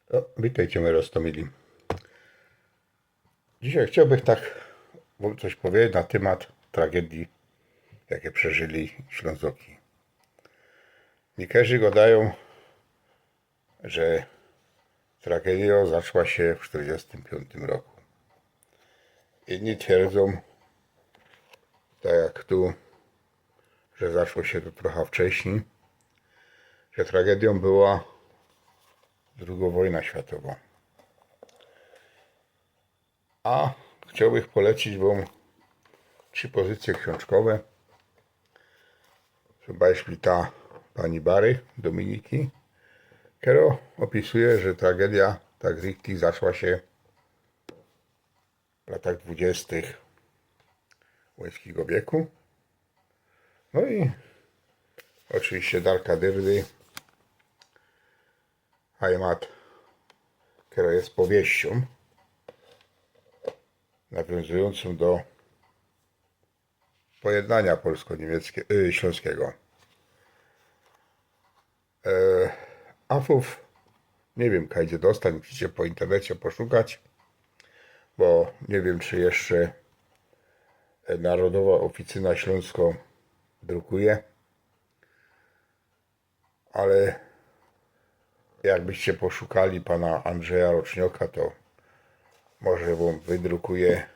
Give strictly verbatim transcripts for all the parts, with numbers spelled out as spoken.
No, witejcie, moji roztōmili. Dzisiej chciołbych tak wōm coś pedzieć na tymat tragedii, jake przeżyli Ślōnzoki. Niykerzy godajōm, że tragedia zaczła sie w sztyrdziestym piōntym roku. Inni twierdzōm, tak jak tu, że zaczło sie to trocha wcześnij, że tragediōm była drugŏ wojna światowa. A chciołbych polecić wōm trzi pozycje ksiōnżkowe. Zobaczmy ta pani Bary, Dominiki, kero ôpisuje, że tragedia tak richtig zaczła sie w latach dwudziestych łōńskigo wieku. No i ôczywiście Darka Dyrdy, Heimat, kero je powieściōm nawiōnzujōncōm do pojednaniŏ polsko-niymieckigo, y, ślōnskigo. E, afōw niy wiym, kaj idzie dostań, musicie po internecie poszukać, bo niy wiym, czy jeszcze, e, Narodowŏ Ôficyna Ślōnskŏ drukuje, ale jakbyście poszukali pana Andrzeja Rocznioka, to może wōm wydrukuje,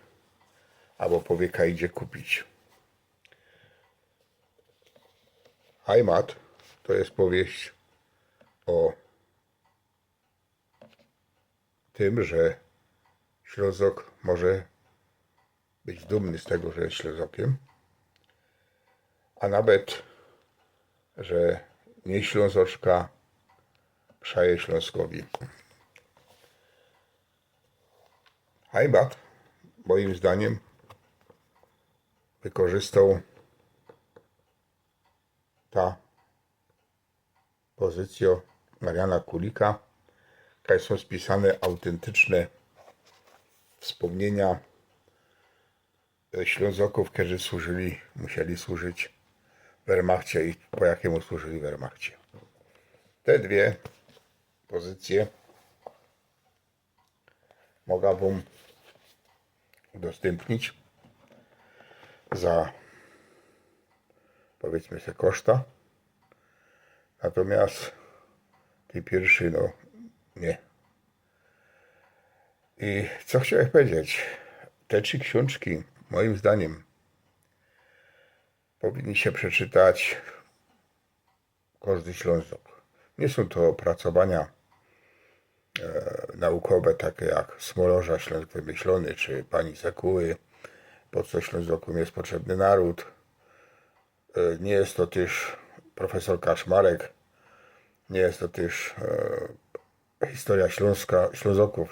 abo powie, kaj idzie kupić. Heimat to je powieść ô tym, że Ślōnzok może być dumny z tego, że je Ślōnzokiym, a nawet, że niy Ślōnzoczka przaje Ślōnskowi. Heimat, mojim zdaniym, wykorzystoł ta pozycjŏ Mariana Kulika, kaj sōm spisane autentyczne wspōmniyniŏ, e, Ślōnzokōw, kerzy służyli, musieli służyć w Wehrmachcie i po jakimu służyli w Wehrmachcie. Te dwie pozycje moga wōm udostympnić za, powiydzmy se, koszta. Natōmiast tyj piyrwszy, no, niy. I co chciołech pedzieć? Te trzi ksiōnżki, mojim zdaniym, powinni sie przeczytać kożdy Ślōnzok. Niy sōm to ôpracowaniŏ, e, naukowe, take jak Smolorza Ślōnsk wymyślōny, czy pani Sekuły, Po co Ślōnzokōm je potrzebny nōrōd. E, niy je to tyż profesōr Kaczmarek, niy je to tyż, e, Historyjŏ Ślōnska, Ślōnzokōw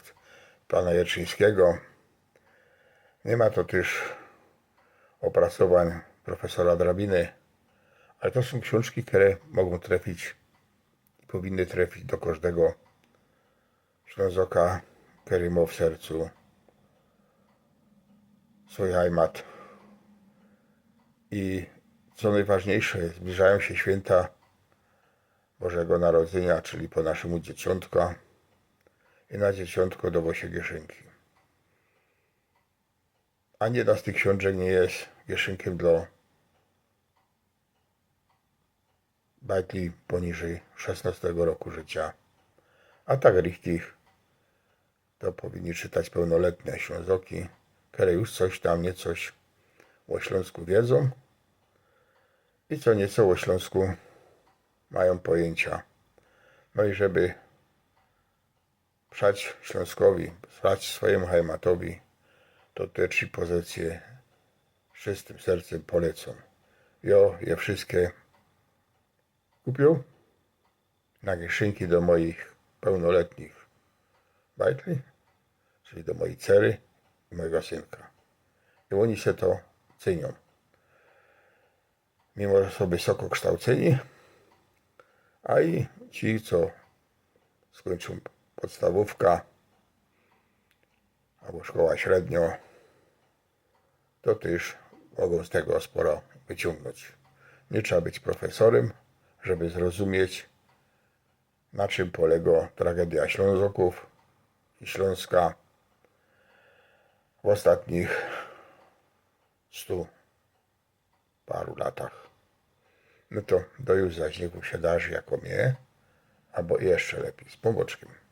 pana Jerczyńskigo. Niy ma to tyż ôpracowań profesora Drabiny, ale to sōm ksiōnżki, kere mogōm trefić i powinny trefić do kożdego Ślōnzoka, kery mo w sercu swōj Heimat. I co nojważniyjsze, zbliżajōm sie świynta Bożego Narodzyniŏ, czyli po naszymu Dzieciōntka. I na Dzieciōntko dŏwŏ sie gyszynki. Ani jedna z tych ksiōnżek niy je gyszynkiym dlŏ bajtli poniżyj szesnŏstego roku życiŏ. A tak richtig to powinni czytać pełnoletnie Ślōnzoki, kere już coś tam niycoś ô Ślōnsku wiedzōm i co niyco ô Ślōnsku majōm pojyńciŏ. No i żeby przać Ślōnskowi, przać swojymu Heimatowi, to te trzi pozycje z czystym sercym polecōm. Jŏ je wszyjske kupiōł na gyszynki do mojich pełnoletnich bajtli, czyli do mojij cery i mojigo synka. I ôni se to cyniōm. Mimo że sōm wysoko kształcyni, a i ci, co skōńczōm podstawōwka abo szkoła średniŏ, to tyż mogōm z tego sporo wyciōngnōńć. Niy trzeba być profesorym, żeby zrozumieć, na czym polygo tragedia Ślōnzokōw i Ślōnska w ôstatnich stu paru latach. No to do już zaś niych sie darzi jako mie, abo jeszcze lepij, z Pōnbōczkiym.